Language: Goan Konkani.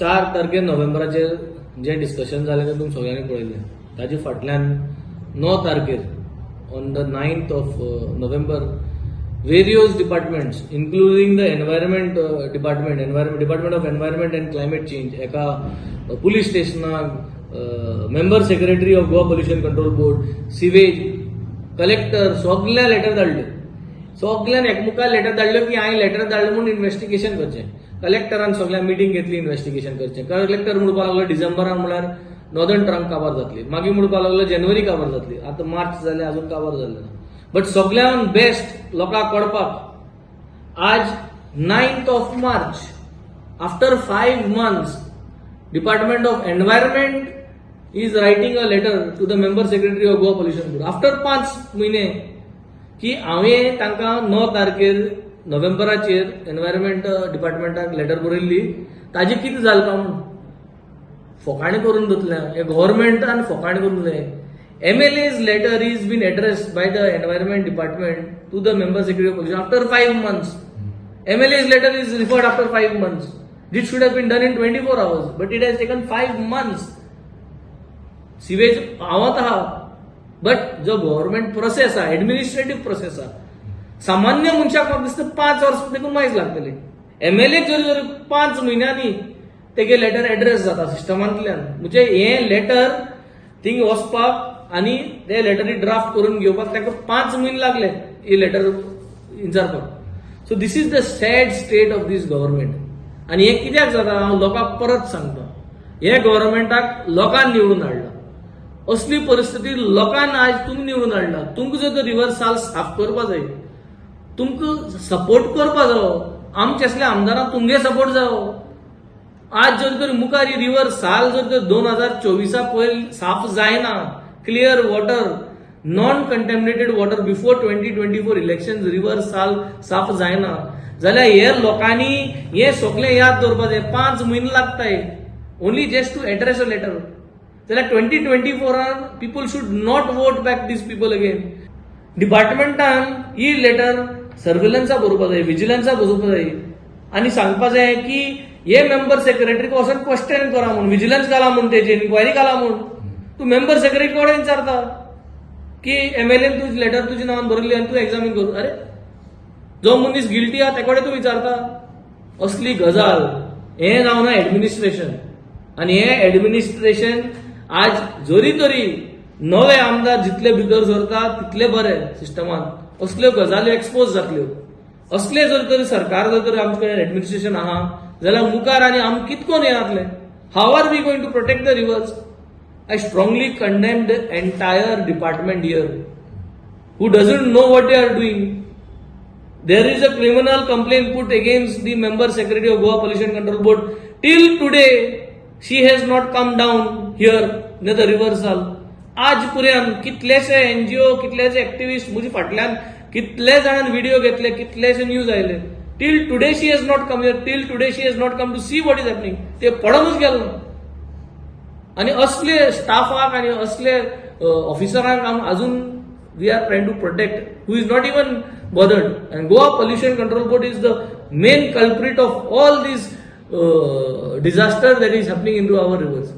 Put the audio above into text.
4 तारखे नोव्हेंबराचेर जें डिस्कशन जालें तें तुमी सगळ्यांनी पळयलें. ताजे फाटल्यान 9 तारखेर, on the 9th of November, various departments, including the environment department, environment department of environment and climate change, एका police स्टेशनाक, member secretary of Goa Pollution Control Board, sewage collector, सगल्या लेटर धाडल्यो. सगल्यान एकमुखार लेटर धाडल्यो की हांवें लेटर धाडलें म्हूण इन्व्हेस्टिगेशन करचें. कलेक्टरान सगळ्या मिटींग घेतली, इन्व्हेस्टिगेशन करचें. कलेक्टर म्हणपाक लागलो, डिसेंबरान म्हळ्यार नॉर्दर्न ट्रंक काबार जातली. मागीर म्हणपाक लागलो, जानेवारी काबार जातली. आतां मार्च जाले, अजून काबार जालें ना. बट सगळ्यान बेस्ट लोकांक कळपाक, आज 9th of March, after 5 months, Department of Environment is writing a letter to the member secretary of Goa Pollution Board after 5 म्हयने की हांवें तांकां 9 तारखेर नोव्हेंबराचेर एनवायरमेंट डिपार्टमेंटाक लेटर बरयल्ली, ताजें कितें जालें काय म्हूण. फोकाणी करून दवरतलें हे गव्हर्मेंटान, फोकाणी करून दवरलें. MLA's letter is been address by the Environment Department to the member secretary of pollution after 5 months. MLA's letter is referred after 5 months. It should have been done in 24 hours, but it has taken 5 months. Sewage व्हांवत आहा, बट जो गव्हर्मेंट प्रोसेस आहा, एडमिनिस्ट्रेटीव प्रोसेस आहा, सामान्य मनशाक म्हाका दिसता 5 वर्स देखून मायज लागतले. एमएलए जर जर 5 म्हयन्यांनी तेगे लेटर एड्रेस जाता सिस्टमांतल्यान, म्हणजे हें लेटर थिंग वचपाक आनी ते लेटरी ड्राफ्ट करून घेवपाक ताका 5 म्हयने लागले ही लेटर विचारपाक. So this is the sad state of this government. आनी हें कित्याक जाता, हांव लोकांक परत सांगता, हे गव्हर्मेंटाक लोकांनी निवडून हाडला. असली परिस्थिती लोकांना आज तुमी निवडून हाडला. तुमकां जर रिवर साल साफ करपा जाय, तुमकां सपोर्ट करपा जावो. आमचे असल्या आमदारांक तुमगे सपोर्ट जावो. आज जर तर मुखार ही रिवर साल जर तर 2024 पयर साफ जायना, clear water, non contaminated water, before 2024 election river साल साफ जायना जाल्यार हे लोकांनी हे सगळें याद दवरपा जाय. 5 म्हयने लागताय only just to address a letter, जाल्यार 2024रान people should not vote back these people again. डिपार्टमेंटान ही लेटर सर्वेलन्सा बरोवपा जाय, विजिलन्सा बसोवपा जाय आनी सांगपा जाय की हे मेंबर सेक्रेटरीक वचोन क्वेश्चन करा म्हूण, विजिलन्स घाला म्हूण, तेजेर इन्क्वायरी घाला म्हूण. तूं मेंबर सेक्रेटरी कडेन विचारता की एमएलएन तुजी लेटर तुज्या नांवान बरयली आनी तूं एग्जामीन करू. अरे, जो मनीस गिल्टी आहा ते कडेन तूं विचारता. असली गजाल, हें नांव ना एडमिनिस्ट्रेशन. आनी हें एडमिनिस्ट्रेशन आज जरी तरी नवे आमदार जितले भितर सरता तितले बरे, सिस्टमान असल्यो गजाली एक्सपोज जातल्यो. असले जर तरी सरकार, जर तरी आमचे कडेन एडमिनिस्ट्रेशन आहा जाल्यार मुखार आनी आम कितकोन हें जातलें? How are we going to protect the rivers? I strongly condemn the entire department here who doesn't know what they are doing. There is a criminal complaint put against the member secretary of Goa Pollution Control Board. Till today, she has not come down here near the river Sal. आज पर्यंत कितलेशे एनजीओ, कितलेशे एक्टिविस्ट म्हजे फाटल्यान, कितले जाणांनी व्हिडिओ घेतले, कितलेशे न्यूज आयले, till today she has not come here. Till today she has not come to see what is happening. ते पडोनूच गेलो. आनी असले स्टाफाक आनी असले ऑफिसरांक आम अजून we are trying to protect, who is not even bothered. And Goa Pollution Control Board is the main culprit of all this disaster that is happening into our rivers.